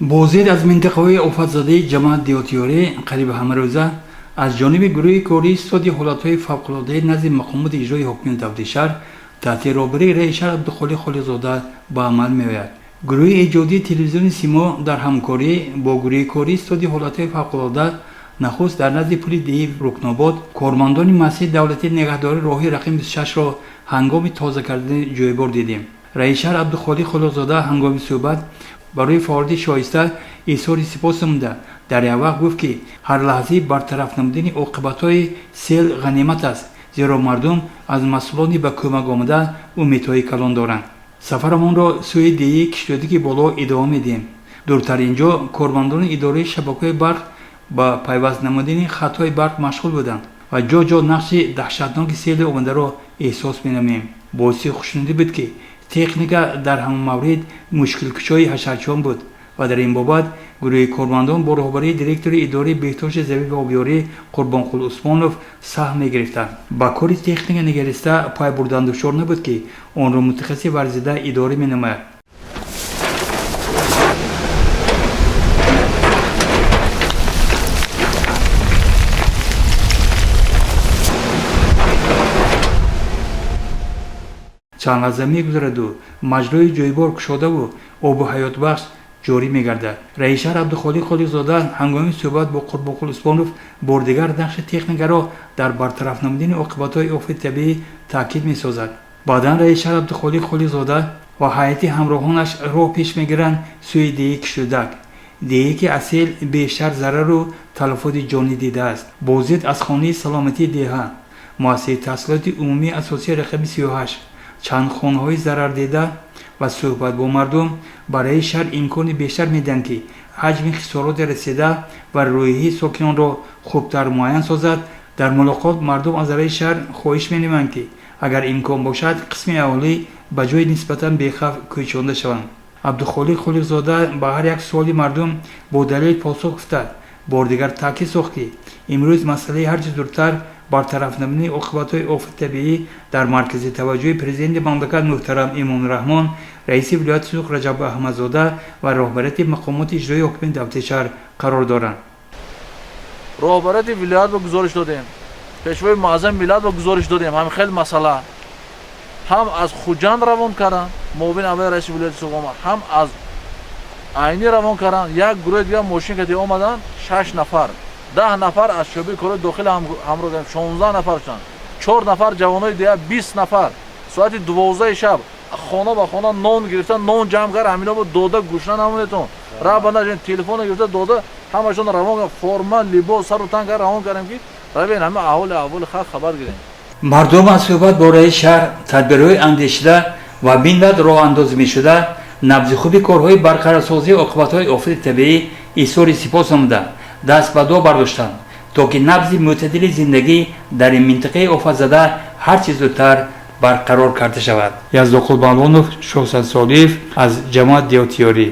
Боздид аз минтақаҳои офатзадаи ҷамоат Деҳотиёрӣ қариб ҳамарӯза аз ҷониби гурӯҳи кории штади ҳолатҳои фавқулодаи назди мақомоти иҷрои ҳокимияти давлати шаҳр таҳти роҳбарии раиси шаҳр Абдухолиқ Холиқзода ба амал меояд. Гурӯҳи эҷодии телевизиони Симо дар ҳамкорӣ бо гурӯҳи кории штади ҳолатҳои фавқулода нахуст дар назди пули деҳи Рукнобод кормандони муассисаи давлатии нигаҳдории роҳи рақами 26-ро ҳангоми тоза кардани ҷӯйбор дидем. Раиси шаҳр Абдухолиқ Холиқзода ҳангоми суҳбат барои фаъолияти шоиста изҳори сипос намуда, дар як вақт гуфт, ки ҳар лаҳзаи бартараф намудани оқибатҳои сел ғанимат аст, зеро мардум аз масъулони ба кӯмак омада умедҳои калон доранд. Сафарамонро сӯи деҳи Киштӯдаки Боло идома медиҳем. Дуртар ин ҷо кормандони идораи шабакаҳои барқ ба пайваст намудани хатҳои барқ машғул буданд ва ҷо-ҷо нақши даҳшатноки сели омадаро эҳсос менамоем. Боиси хушнудӣ буд, ки техника дар ҳамон маврид мушкилкушои ҳашарчиён буд ва дар ин бобат гурӯҳи кормандон бо роҳбарии директори идораи беҳдошти замин ва обёрӣ Қурбонқул Усмонов саҳм мегирифтанд. Ба кори техника нигариста пай бурдан душвор набуд, ки онро мутахассиси варзида идора менамояд. Чанд лаҳза мегузараду маҷрои ҷӯйбор кушодаву обу ҳаётбахш ҷорӣ мегардад. Раиси шаҳр Абдухолиқ Холиқзода ҳангоми суҳбат бо Қурбонқул Усмонов бори дигар нақши техникаро дар бартараф намудани оқибатҳои офати табиӣ таъкид месозад. Баъдан раиси шаҳр Абдухолиқ Холиқзода ва ҳайати ҳамроҳонаш роҳ пеш мегиранд сӯи деҳи Киштӯдак, деҳе ки аз сел бештар зарару талафоти ҷонӣ дидааст. Боздид аз хонаи саломатии деҳа, муассисаи таҳсилоти умумии асосии рақами 38, чанд хонаҳои зарардида ва суҳбат бо мардум ба раиси шаҳр имкони бештар медиҳанд, ки ҳаҷми хисороти расида ва рӯҳияи сокинонро хубтар муайян созад. Дар мулоқот мардум аз раиси шаҳр хоҳиш менамоянд, ки агар имкон бошад, қисми аҳолӣ ба ҷои нисбатан бехавф кӯчонда шаванд. Абдухолиқ Холиқзода ба ҳар як суоли мардум бо далел посух гуфта, бори дигар таъкид сохт, ки имрӯз масъалаи ҳарчи зудтар бартараф намудани оқибатҳои офати табиӣ дар маркази таваҷҷӯҳи президенти мамлакат муҳтарам Эмомалӣ Раҳмон, раиси вилояти Суғд Раҷаб Аҳмадзода ва роҳбарияти мақомоти иҷроии ҳокимияти давлати шаҳр қарор доранд. Роҳбарияти вилоятро гузориш додем, пешвои муаззами миллатро гузориш додем. Ҳамин хел масъала ҳам аз Хуҷанд равон карданд, муовини аввали раиси вилояти Суғд омад, ҳам аз Айнӣ равон карданд. Як гурӯҳи дигар мошин кати омаданд, шаш нафар, 10 нафар аз шӯъбаи корҳои дохили ҳамроҳ кардем, 16 нафар шуданд, чор нафар ҷавонои деҳа, 20 нафар. Соати 12 шаб хона ба хона нон гирифта, нон ҷамъ кард, ҳамино бо дода, гушна намонетон, раба нажен, телефона гирифта дода, ҳамашон равон кард, форма, либос сару тан кард, равон кардем, ки равен ҳама аҳоли аҳволи халқ хабар гирем. Мардум аз суҳбат бо раиси шаҳр тадбирҳои андешида ва минбаъд роҳандозӣ мешуда, набзи хуби корҳои барқарорсозии оқибатҳои офати табиӣ изҳори сипос намуда, даст ба дуо бардоштанд, то ки набзи мӯътадили зиндагӣ дар ин минтақаи офатзада ҳарчи зудтар барқарор карда шавад. Яздоқул Балонов, Шоҳсад Солиев аз ҷамоат Деҳотиёрӣ.